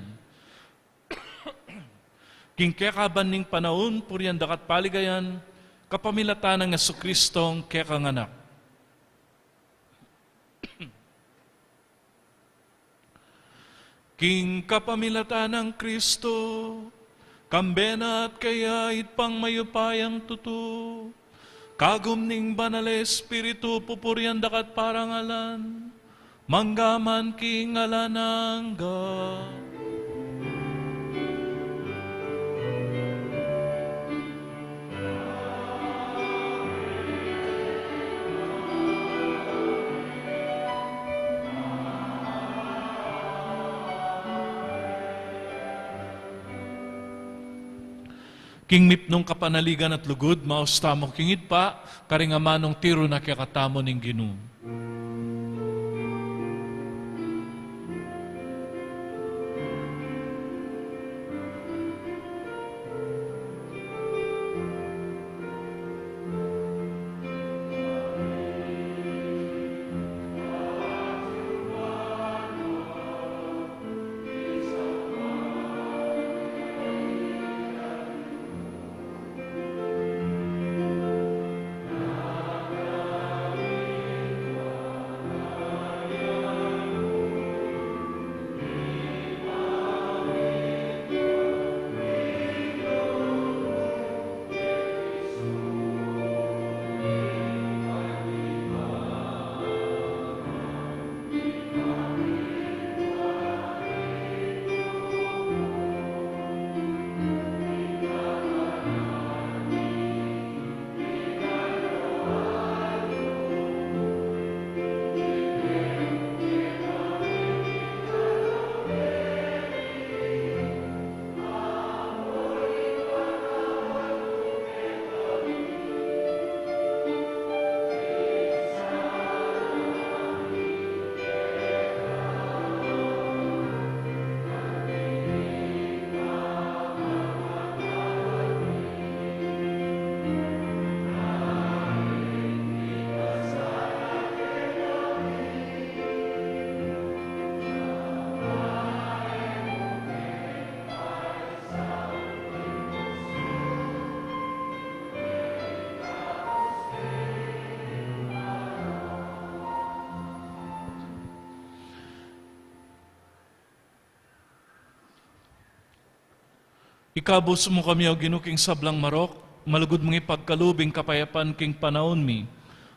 King kekaban ning panaun, purian daka at paligayan, kapamilatan nang Jesucristong kekang Anak. King kapamilatan nang Kristo, kambe na at kaya Ibpang mayupayang tutu, kagum ning Banal a Espiritu, pupurian daka at parangalan, mangga man king alang angga. King mipnung kapanaligan at lugud, maus tamu king Ibpa, karing amanung tiru na kekatamu ning Ginu. Ikabus mu kami, O Ginu, king sablang marok, malugud mung ipagkalub ing kapayapan king panaun mi,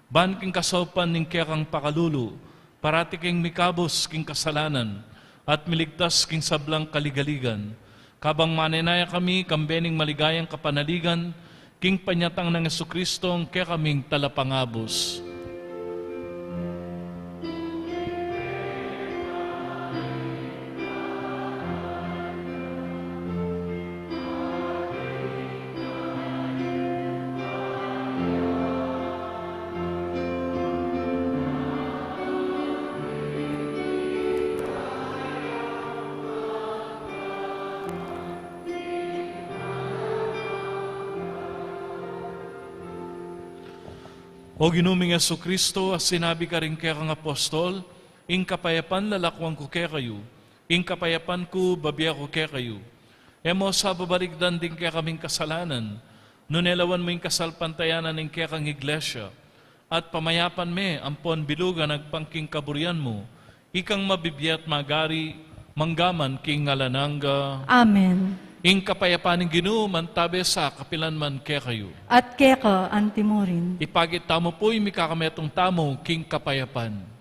ban king kasaupan ning kekang pakalulu, parati kaming mikabus king kasalanan, at miligtas king sablang kaligaligan. Kabang manenaya kami, kambe ning maligayang kapanaligan, king panyatang nang Jesucristo, ing kekaming Talapangabus. O Ginu ming Jesucristo, a sinabi karing kekang apostol, ing kapayapan lalakuan ku kekayu, Ing kapayapan ku, bibie ku kekayu. E mu sa babalikdan ding kekaming kasalanan, nune lawan mu ing kasalpantayanan ning kekang Iglesia, at pamayapan me ampon bilugan agpang king kaburian mu, ikang mabibie at magari, mangga man king alang angga. Amen. Ing kapayapan ning Ginu mantabe sa kapilan man kekayu. At keka antimurin. Ipakit tamu pu ing mikakametung tamu king kapayapan.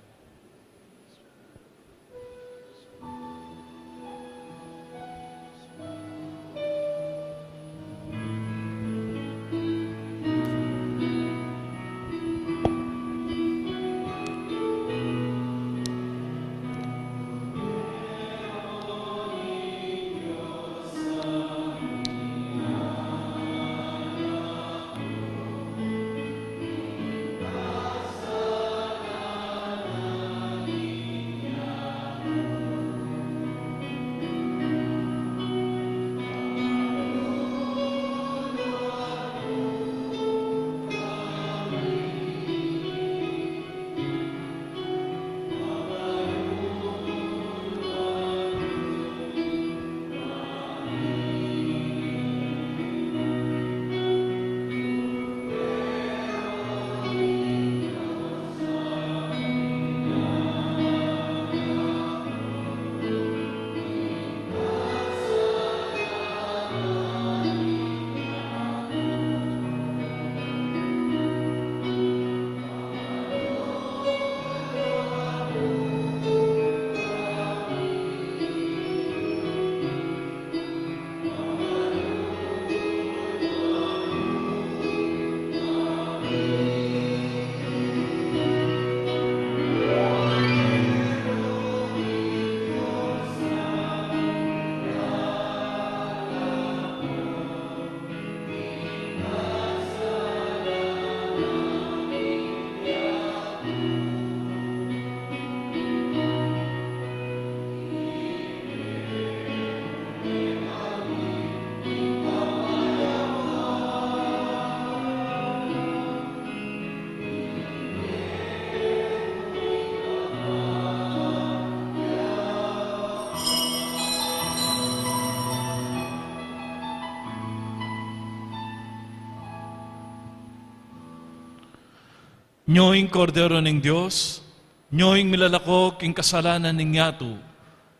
Nyo ing Kordero ning Dios, nyo ing milalako king kasalanan ning yatu.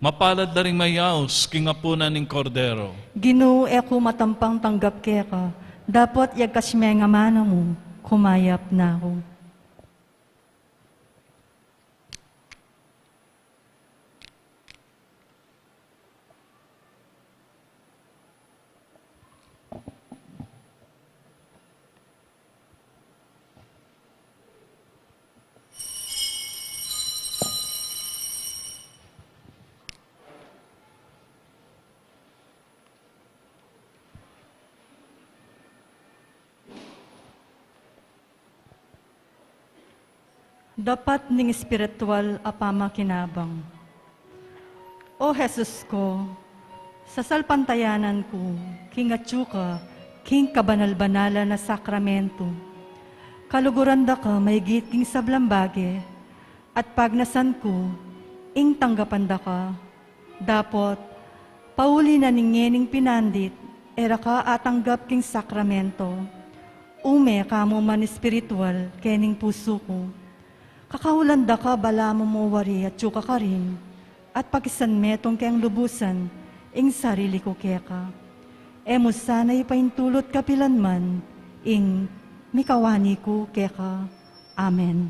Mapalad la ring mayaus king apunan ning Kordero. Ginu, e ku matampang tanggap keka, dapot yagkas me ing amanu mu, kumayap na ku. Dapat ning espiritual a pamakinabang. O Jesus ku, sasalpantayanan ku king atyu ka king kabanal-banalan a sakramento. Kaluguran da ka maigit king sablang bage, at pagnasan ku ing tanggapan da ka. Dapot, pauli na ning ngening pinandit, e ra ka atanggap king sakramento. Ume ka mu man espiritual kening pusu ku. Kakaulan da ka balamu mu wari atyu ka karin, at pakisan metung keng lubusan ing sarili ku keka. E mu sana ipaintulut kapilan man ing mikawani ku keka. Amen.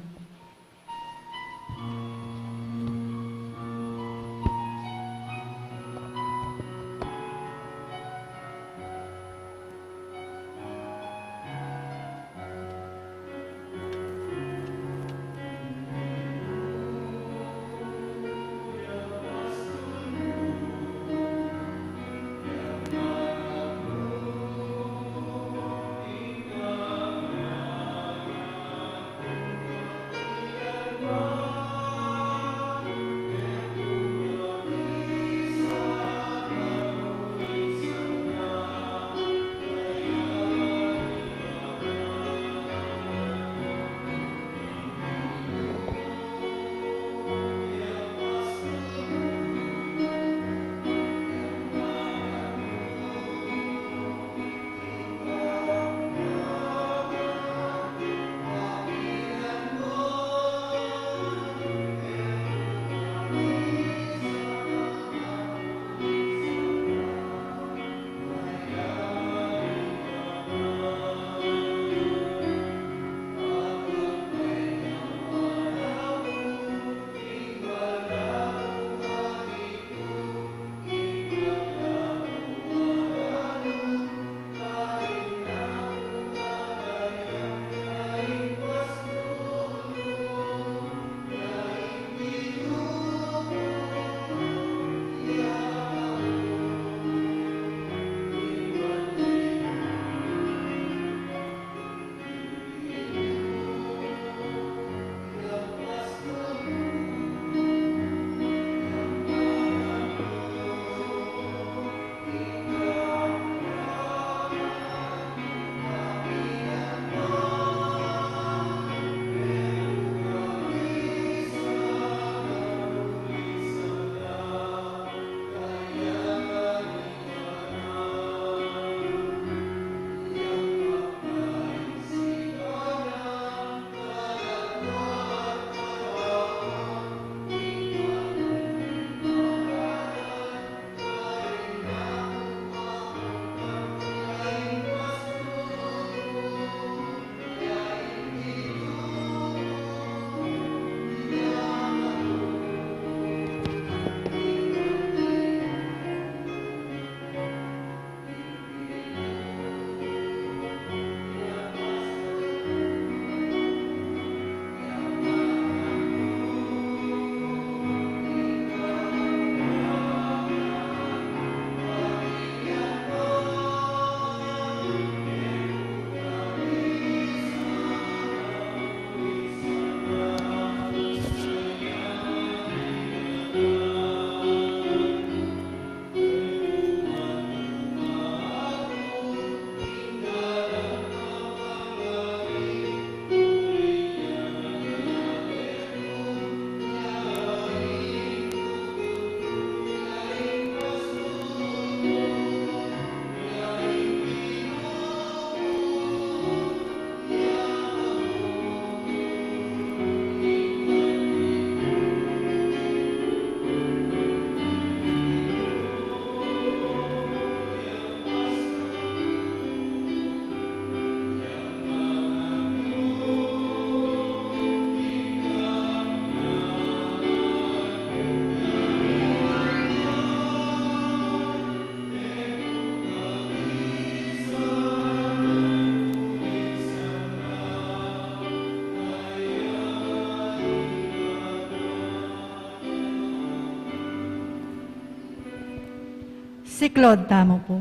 Siklaud tamu pu.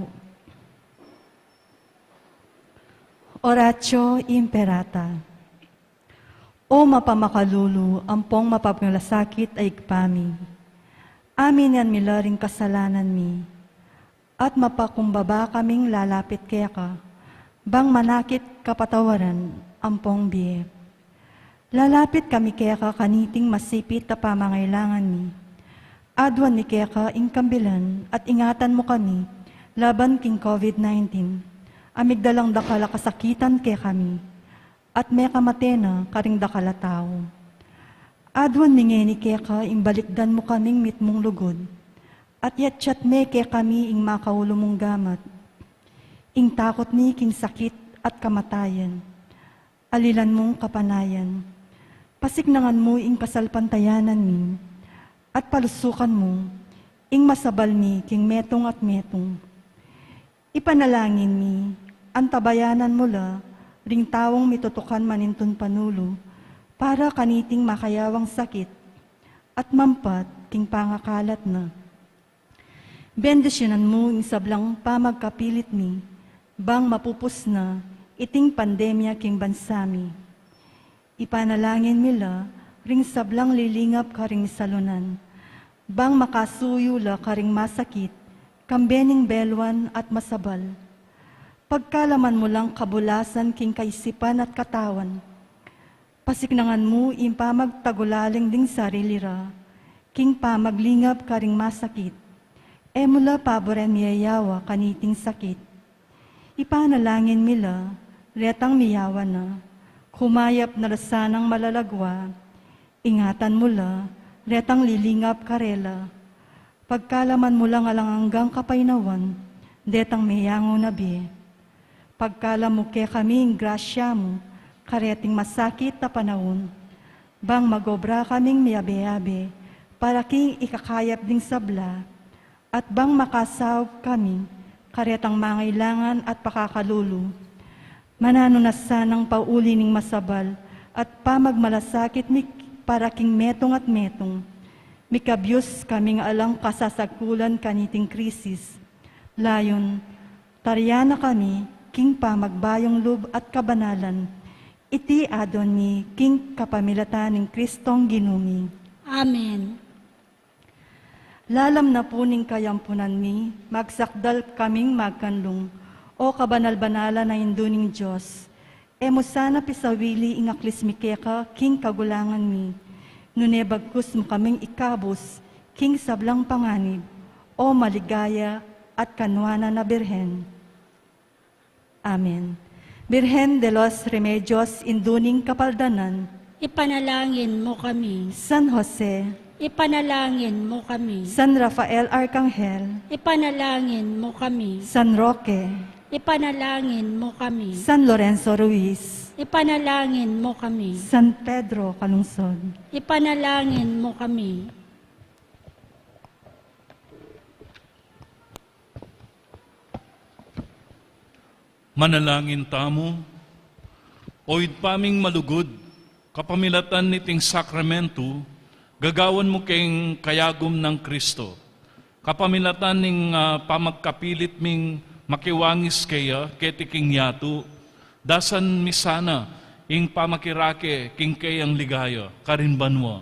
Oratio Imperata. O mapamakalulu ampong mapagmalasakit a Ibpa mi, aminin mi la ring kasalanan mi, at mapakumbaba kaming lalapit keka, bang manakit kapatawaran ampong bie. Lalapit kami keka kaniting masipit a pamangailangan mi. Aduan mi keka ing kambilan at ingatan mu kami laban king COVID nineteen, a migdalang dakal a kasakitan kekami, at mekamate na karing dakal a tau. Aduan mi ngeni keka ing balikdan mu kaming mitmung lugud, at yatyat me kekami ing makaulu mung gamat, ing takut mi king sakit at kamatayan. Alilan mung kapanayan. Pasiknangan mu ing kasalpantayanan mi, at palusukan mu ing masabal mi king metung at metung. Ipanalangin mi, antabayanan mu la ring taung mitutukan manintun panulu para kaniting makayawang sakit at mampat king pangakalat na. Bendisyunan mu ing sablang pamagkapilit mi, bang mapupus na iting pandemya king bansa mi. Ipanalangin mi la ring sablang lilingap karing salunan, bang makasuyu la karing masakit, kambe ning beluan at masabal. Pagkalaman mu lang kabulasan king kaisipan at katawan. Pasiknangan mu ing pamagtagulaling ding sarili ra king pamaglingap karing masakit. E mu la paburen miyayawa kaniting sakit. Ipanalangin mi la retang miyawa na, kumayap na la sanang malalagwa. Ingatan mu la retang lilingap karela. Pagkalaman mu lang alang anggang kapaynawan detang meyangu na bie. Pagkalam mu kekami ing grasya mu kareting masakit a panaun, bang magobra kaming miyabe-yabe para king ikakayap ding sabla At bang makasaup kami karetang mangailangan at pakakalulu, mananu na sanang pauli ning masabal at pamagmalasakit mi para king metung at metung, mikabyus kaming alang kasasagkulan kaniting krisis. Layun, tarian na kami king pamagbayung lub at kabanalan. Iti adwan mi king kapamilatan ning Kristong Ginu mi. Amen. Lalam na pu ning kayampunan mi, magsakdal kaming magkanlung, O kabanal-banalan a Indu ning Dios. E mu sana pisawili ing aklis mi keka king kagulangan mi, nune bagkus mu kaming ikabus king sablang panganib, O maligaya at kanuanan a Birhen. Amen. Birhen de los Remedios, Indu ning Kapaldanan. Ipanalangin mu kami. San Jose. Ipanalangin mu kami. San Rafael Arcangel. Ipanalangin mu kami. San Roque. Ipanalangin mu kami. San Lorenzo Ruiz. Ipanalangin mu kami. San Pedro Calungsod. Ipanalangin mu kami. Manalangin tamu. O Ibpa ming malugud, kapamilatan niting sakramentu, gagawan mu keng kayagum nang Kristo. Kapamilatan ning, ah, pamagkapilit ming makiwangis keya keti king yatu, dasan mi sana ing pamakirake king keyang ligaya karin banua.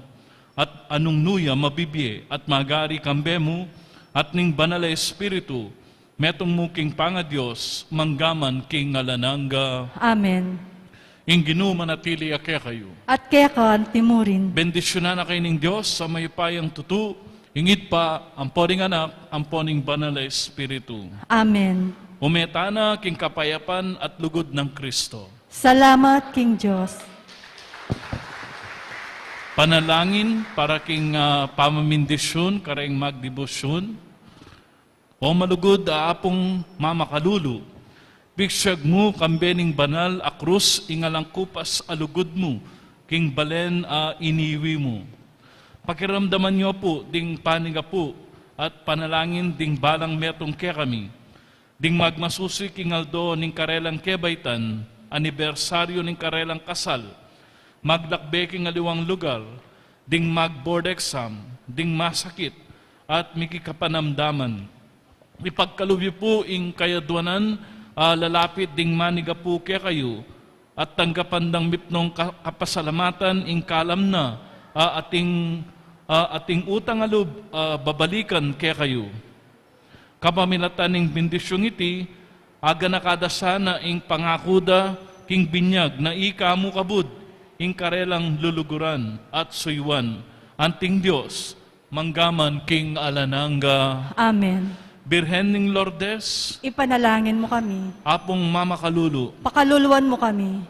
At anung nuya mabibie at magari kambe mu, at ning Banal a Espiritu, metung mu king pangaDios, manggaman king alang angga. Amen. Ing Ginu manatili ya kekayu. At keka antimurin. Bendisyunan na kayu ning Dios a mayupayang tutu, ing Ibpa, ampo ning Anak, ampo ning Banal a Espiritu. Amen. Ume tana king kapayapan at lugud nang Kristo. Salamat king Dios. Panalangin para king, ah, pamamindisyun kareng magdebosyun. O malugud a Apung mamakalulu, pisyag mu kambe ning banal a krus ing alang kupas a lugud mu king balen a iniwi mu. Pakiramdaman yu pu ding panigapu at panalangin ding balang metung kekami, ding magmasusi king aldo ning karelang kebaitan, anibersaryu ning karelang kasal, maglakbe king aliwang lugar, ding mag-board exam, ding masakit, at mikikapanamdaman. Ipagkalub yu pu ing kayadwanan a lalapit ding manigapu kekayu, at tanggapan dang mipnung ka-, kapasalamatan ing kalam na a ating, a ating utang a lub a babalikan kekayu. Kapamilatan ning bendisyung iti, aganaka da sana ing pangaku da king binyag na ika mu kabud ing karelang luluguran at suyuan, anting Dios, manggaman king alang angga. Amen. Birhen ning Lourdes, ipanalangin mu kami. Apung mamakalulu, pakaluluan mu kami.